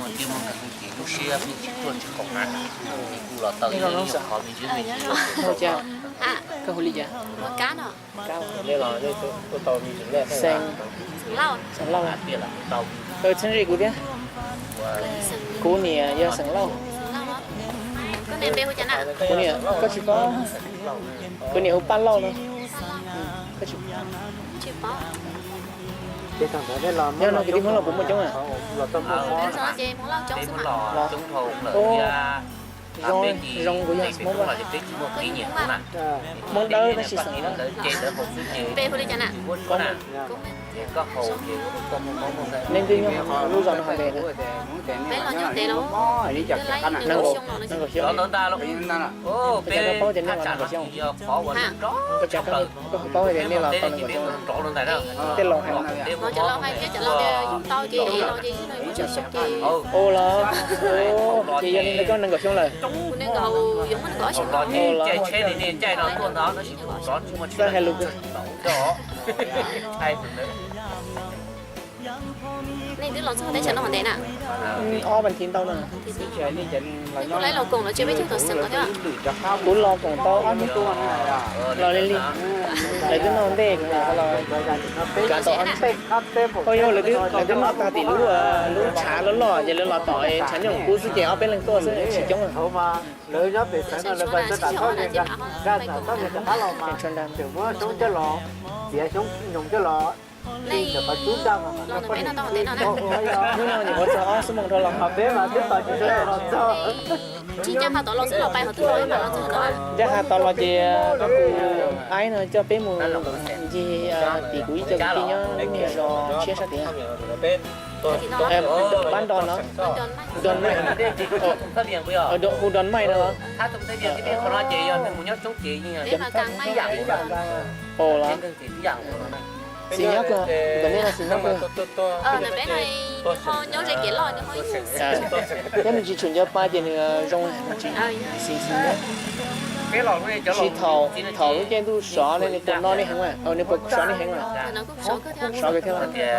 Ces lub siab peb tsis tuaj tsis khoom na, es kuv los tau ib lub qhov me ntsis me ntsis. Koj hu li cas? Kab no. Xeem Lauj. Txheeb ze kuv thiab. Kuv niam yog Xeem Lauj. Kuv niam koj tsis paub, kuv niam hu Paj Lauj no. Nyob no kwv tij Hmoob Lauj puas muaj coob a? Zoo, zoo kuv yog Hmoob, Hmoob dawb tab sis Xeem Lauj. Leej twg nyob lub zos no hov ntev na? Nees nkaum xyoo. Ua cas koj paub tias nej los tau nees nkaum xyoo? Koj ho paub hais tias nej los tau nees nkaum xyoo? Tej laus hais. Ua los, ces yog li ntawd koj nees nkaum xyoo lawm. Ua los, txawj hais lus. Nej twb los txog teb chaws no hov ntev na? Ob vas thiv ntau na. Kuv los koom los tsis peb caug tom xeem os thiab. Kuv los koom tau ob hnub, los li lig. Lawv twb noj ntej kuv los kav tau ob hnub. Ua yog lawv twb noj tag tim lub, lub tshav loj loj ces lawv los tom tshav nyooj kub xwb ces ob peb leeg tuaj xwb tsis coob. Hnub no nyuam qhuav txog ob xuab moos dhau los. Ncaj qha tau los ces koj tus aib no coj peb mus ncig tim kuv ib co kwv tij nyob lub niag zos tshiab sab tid. Pab nro no, hu Don Maij no los. Ua los, xis nyob kawg, ntawm nej no xis nyob kawg. Thiab nws tsis tshua nco pa ces nws zoo, xis xis nyob. Tsis thaum, thaum lub caij ntuj sov ne nws puas no nej heev mas, nws puas sov nej heev mas? Sov kawg thiab.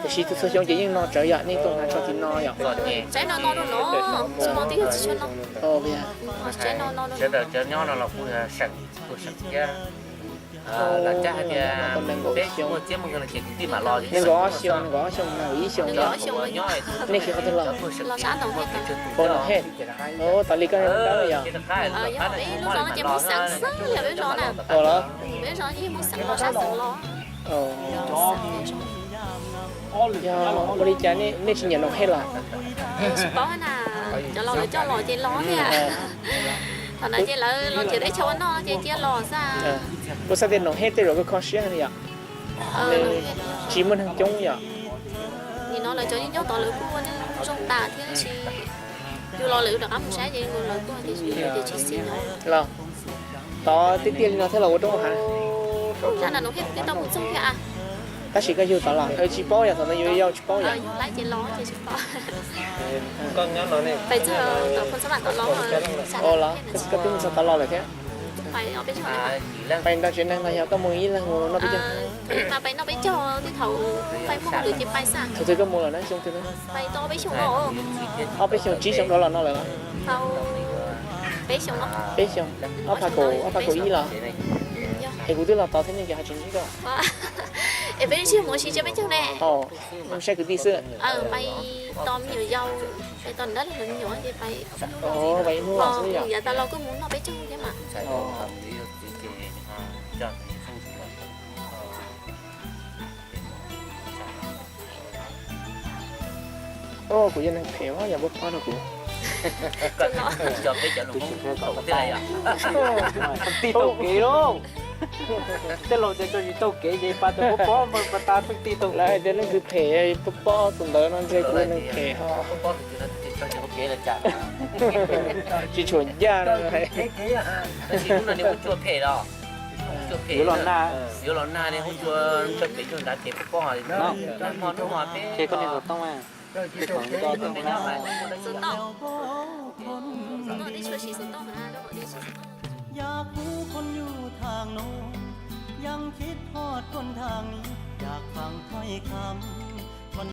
Tiam sis tus txhua xyoo ces yeej no tsawv yom, nej tuaj hnav tsho tim no yom. Nees nkaum ob xyoo, nees nkaum ob xyoo, nees nkaum ib xyoo, nej khiav qhov twg los? Ua no he, tas li koj dawb yom. Ua los, yog ua li cas nej tsis nyiam noom hej los? Tsis paub na, cov laus lawv coj los ces los thiab. Thaum ntawd ces lawv los nrhiav teb chaws ua noj ces cia los xwb. Kuv xav tias noom hej tej zaum koj kho siab heev yom. Tsis muaj neeg coob yom. Nim no lawv cov yeej nyob tod lawv kuj ua neej zoo tas thiab tab sis yus los lawm yus rov qab mus saib ces lawv kuj tias tsis xis no. Los tod tiag tiag li no thiab los ua roob hav. Zaj no nws thiaj twb tau mus txog thiab. Tab sis koj yug tod los, tsis paub yom, thaum ntawd yus yau tsis paub yom. Pais txog tom Phoo Xab Vam tod los. Ua los, koj twb mus txog tod los lawm thiab. Pais nrog tsev neeg los yog koj mus ib leeg mus noj peb caug? Pais noj peb caug, tej thaum pais muaj hauj lwm ces pais xwb. Thaum twg koj mus lawm na, xyoo twg na? Pais tau ob peb xyoo no. Ob peb xyoo, tsib xyoo dhau los no lawm los? Peb xyoo, ob phav kaum, ob phav kaum ib los. Es kuv twb los tod thiab ne, ces ho tsis ntsib koj. Es peb sib mus ua si tsib peb caug ne. Mus saib kwv tij xwb. Pais tos me nyuam yaus, pais tos dab laug me nyuam ces pais. Pais ib hnub los xwb yom? Yav tas los kuj mus noj peb caug thiab mas. Kuv yog neeg phem, yog puab pab rau kuv. Pheej tig taug kev lauj. Tej laus tias tso tsis taug kev ces pab tus puab pab mas pas tas pheej tig taug. Lawv hais tias leej twg phem, puab pab tus ntawd no ntshe kuv neeg phem ho. Tsis tshua ncaj no. Yuav los nag, yuav los nag ne, hu cua ntshaw pem cua nrad ces puab pab ho. Ces koj niag xov tooj mas. Xov tooj. Xov tooj, nej tsis siv xov tooj na. คิดฮอดคนทางนี้ อยากฟังถ้อยคำ